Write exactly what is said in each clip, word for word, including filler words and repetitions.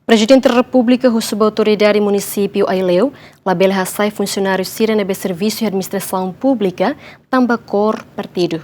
Prezidente Repúblika husu ba autoridade munisípiu Aileu labele hasai funsionáriu sira ne'ebé servisu iha administrasaun públika tanba kór partidu.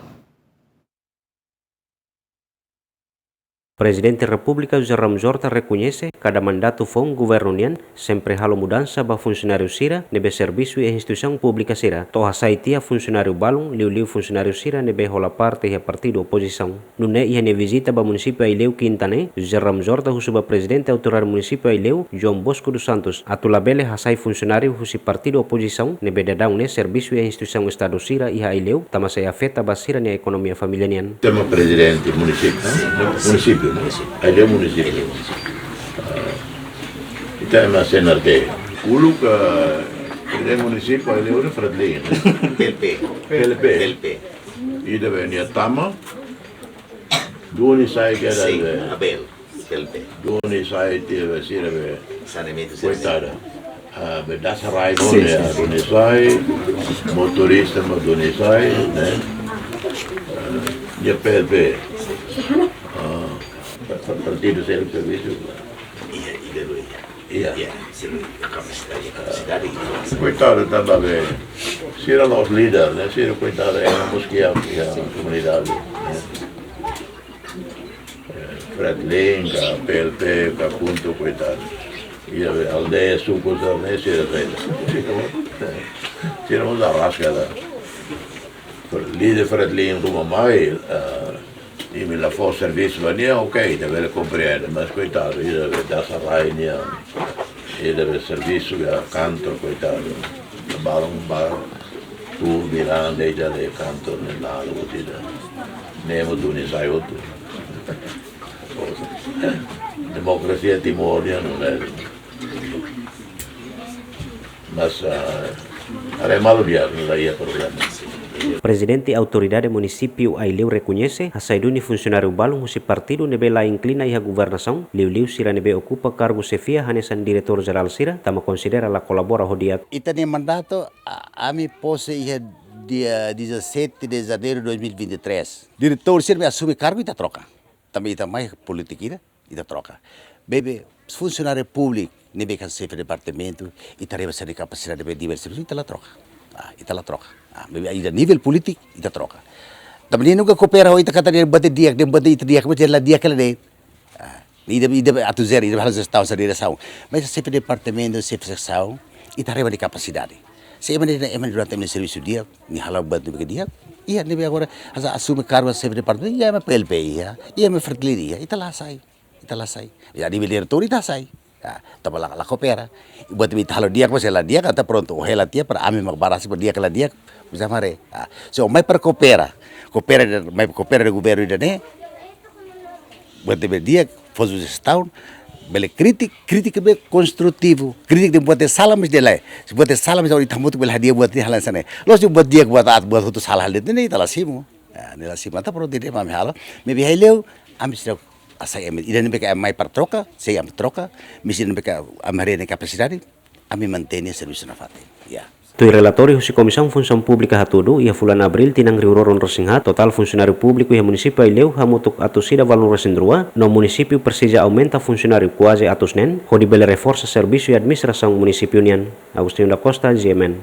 Prezidente Repúblika José Ramos Horta rekoñese kada mandatu foun governu nian sempre halo mudansa ba funsionáriu sira ne'ebé servisu iha instituisaun públika sira, to'o hasai tiha funsionáriu balun, liuliu funsionáriu sira ne'ebé hola parte iha partidu opozisaun. Nune'e iha nia vizita ba munisípiu Aileu Kinta ne'e, José Ramos Horta husu ba Prezidente Autoridade Munisípiu Aileu, João Bosco dos Santos, atu labele hasai funsionáriu husi partidu opozisaun ne'ebé daudaun ne'e servisu iha instituisaun Estadu sira iha Aileu, tanba sei afeta ba sira-nia ekonomia família nian. Tema prezidente munisípiu, né? Munisípiu, né? Aileu munisípiu. Ah, ita ema C N R T. Uluk, ah, prezidente munisípiu Aileu ne'e Fretilin, né? P L P. P L P. P L P. Ida-ne'e nia tama, duni sai ke da Sin, be. Abel, P L P. Duni sai tiha be sira be. Saneamentu. Koitada. Ah, be dasa rai. Sin, duni, sin, ah, sin. Duni sai, motorista mós duni sai, né? Ah, nia P L P. Ah, pa-, pa-, partidu sira servisu. Iha, iha dulu, iha. Iha. Iha, sira kapasidade, kapasidade. Koitadu, tanba be sira la'ós líder, né? Sira koitadu, é, mós ke iha, iha komunidade, né? Eh, Fretilin, ka P L P, ka KHUNTO, koitadu. Iha be aldeia, suku, sira, né? Sira, sira. Sira mós arraska la. Líder Fretilin ruma mai, eh, imi la fó servisu ba nia, ok, ita bele komprende, mas koitadu, ida be dasa rai nia, ida be servisu iha kantor, koitadu. Balun ba tuur Miranda, ida be kantor ne'e la, ida. Ne'e mós duni sai hotu. Demokrasia Timor nian, no, né? Mas, ah, haree malu di'ak, la iha problema. Prezidente Autoridade Munisípiu Aileu rekoñese hasai duni funsionáriu balun husi partidu ne'ebé la inklina iha governasaun, liuliu sira ne'ebé okupa kargu xefia hanesan diretór jerál sira, tanba konsidera la kolabora ho di'ak. Ita-nia mandatu, a-, ami pose iha dia dezassete de janeiro de dois mil e vinte e três. Diretór sira ne'ebé asume kargu ita troka. Tanba ita mai polítika ida, ita troka. Maibé funsionáriu públiku ne'ebé ke xefe departamentu, ita haree ba sira-nia kapasidade ne'ebé di'ak ba servisu, ita la troka. Ah, ita la troka. Ah, maibé iha nivel polítiku, ita troka. Tanba nia nunka koopera ho ita katak nia buat di'ak, nia buat ita di'ak, maibé la di'ak hela de'it. Ah, ida, ida atu zero, ida halo jestaun, sa diresaun. Mas xefe departamentu, xefe seksaun, ita haree ba nia kapasidade. Se ema ne'e, ema ne'e durante ema ne'e servisu di'ak, nia halo buat ne'ebé ke di'ak. Iha ne'ebé agora, asa asume kargu xefe departamentu, iha ema P L P iha, iha ema Fretilin iha, ita la hasai, ita la hasai. Iha nivel diretór ita hasai. Ah, tanba la, la koopera. Buat ne'ebé ita halo di'ak, mas la di'ak, entaun prontu, o hela tiha para ami mak barasi ba di'ak ka la di'ak, bisa mare. Ah, so mai para koopera, koopera de, mai koopera ho governu ida-ne'e. Buat ne'ebé di'ak, fó sujestaun, bele kritika, kritika be konstrutivu, kritika dehan buat ne'e sala, mas dehan lae. Se buat ne'e sala, mas ita hamutuk bele hadi'a buat ne'e halo hanesan ne'e. La'ós dehan buat di'ak, buat aat, buat hotu sala halo de'it, ne'e ita la simu. Ah, ne'e la simu. Entaun prontu, ida-ne'e mak ami halo. Maibé Aileu, ami sira hasai ema. Ida ne'ebé ke mai para troka, se ami troka, mas ida ne'ebé ke ami haree nia kapasidade, ami mantein nia servisu nafatin. Ya. Tuir relatóriu husi Komisaun Funsaun Públika hatudu, iha fulan Abríl tinan rihun rua ruanulu-resin-haat, totál funsionáriu públiku iha munisípiu Aileu hamutuk atus ida valunulu-resin-rua, no munisípiu presiza aumenta funsionáriu kuaze atus neen, hodi bele reforsa servisu iha administrasaun munisípiu nian. Agostinho da Costa, G M N.